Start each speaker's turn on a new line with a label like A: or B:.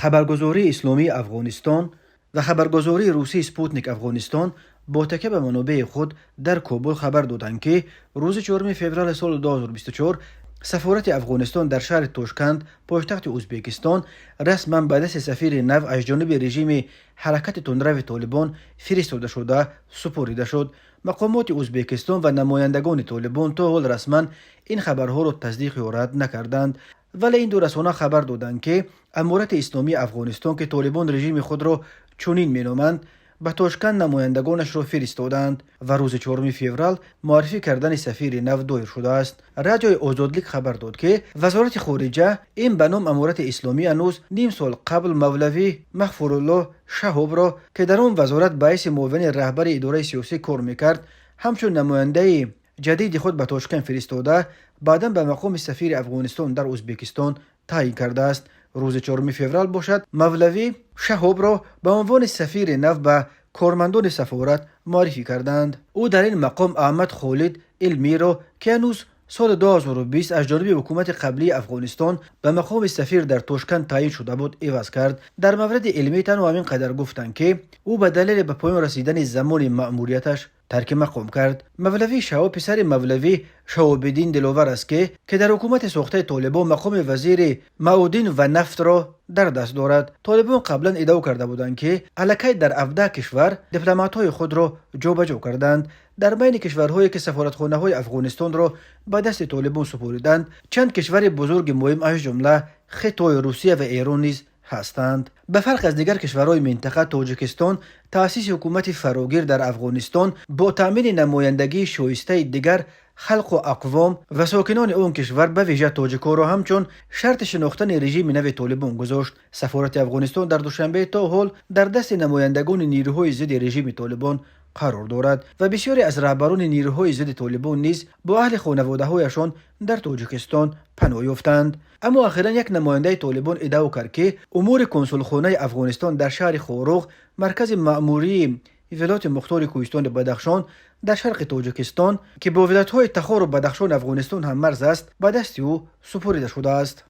A: Хабаргузории Исломии Афғонистон ва хабаргузории русии «Спутник Афғонистон» бо такя ба манобеи худ дар Кобул хабар доданд, ки рӯзи 4 феврали соли 2024 сафорати Афғонистон дар шаҳри Тошканд, пойтахти Ӯзбекистон, расман ба дасти сафири нав аз ҷониби режими ҳаракати тундрави Толибон фиристодашуда супорида шуд. Мақомоти Ӯзбекистон ва намояндагони Толибон то ҳол расман ин хабарҳоро тасдиқ ё рад накарданд, вале ин ду расона хабар доданд, ки Аморати Исломии Афғонистон, ки Толибон режими худро чунин меноманд, ба Тошканд намояндагонашро фиристоданд ва рӯзи 4 феврал муаррифӣ кардани сафири нав доир шудааст. Радиои Озодлик хабар дод, ки Вазорати хориҷа ин ба ном Аморати Исломӣ ҳанӯз ним сол қабл мавлавӣ Мағфуруллоҳ Шаҳобро, ки дар он вазорат ба ҳайси муовини раҳбари идораи сиёсӣ кор мекард, ҳамчун намояндаи ҷадиди худ ба Тошканд фиристода, баъдан ба мақоми сафири Афғонистон дар Ӯзбекистон таъйин кардааст. Рӯзи 4 феврал бошад, мавлавӣ Шаҳобро ба унвони сафири нав ба кормандони сафорат муаррифӣ карданд. Ӯ дар ин мақом Аҳмад Холид Илмиро, ки ҳанӯз соли 2020 аз ҷониби ҳукумати қаблии Афғонистон ба мақоми сафир дар Тошканд таъйин шуда буд, иваз кард. Дар мавриди Илмӣ танҳо ҳамин қадар гуфтанд, ки ӯ ба далели ба поён расидани замони маъмурияташ тарки мақом кард. Мавлавӣ Шаҳоб писари мавлавӣ Шаҳобиддин Диловар аст, ки дар ҳукумати сохтаи Толибон мақоми вазири маъодин ва нафтро дар даст дорад. Толибон қаблан иддао карда буданд, ки аллакай дар 17 кишвар дипломатҳои худро ҷобаҷо карданд. Дар байни кишварҳое, ки сафоратхонаҳои Афғонистонро ба дасти Толибон супориданд, чанд кишвари бузурги муҳим, аз ҷумла Хитой, Русия ва Эрон низ ҳастанд. Ба фарқ аз дигар кишварҳои минтақа, Тоҷикистон таъсиси ҳукумати фарогир дар Афғонистон бо таъмини намояндагии шоистаи дигар халқу ақвом ва сокинони он кишвар, ба вижа тоҷикҳоро, ҳамчун шарти шинохтани режими нави Толибон гузошт. Сафорати Афғонистон дар Душанбе то ҳол дар дасти намояндагони нерӯҳои зидди режими Толибон қарор дорад ва бисёре аз раҳбарони нерӯҳои зидди Толибон низ бо аҳли хонаводаҳояшон дар Тоҷикистон паноҳ ёфтанд. Аммо охиран як намояндаи Толибон иддао кард, ки умури консулхонаи Афғонистон дар шаҳри Хоруғ, маркази маъмурии вилояти мухтори Кӯҳистони Бадахшон дар шарқи Тоҷикистон, ки бо вилоятҳои Тахору Бадахшони Афғонистон ҳаммарз аст, ба дасти ӯ супорида шудааст.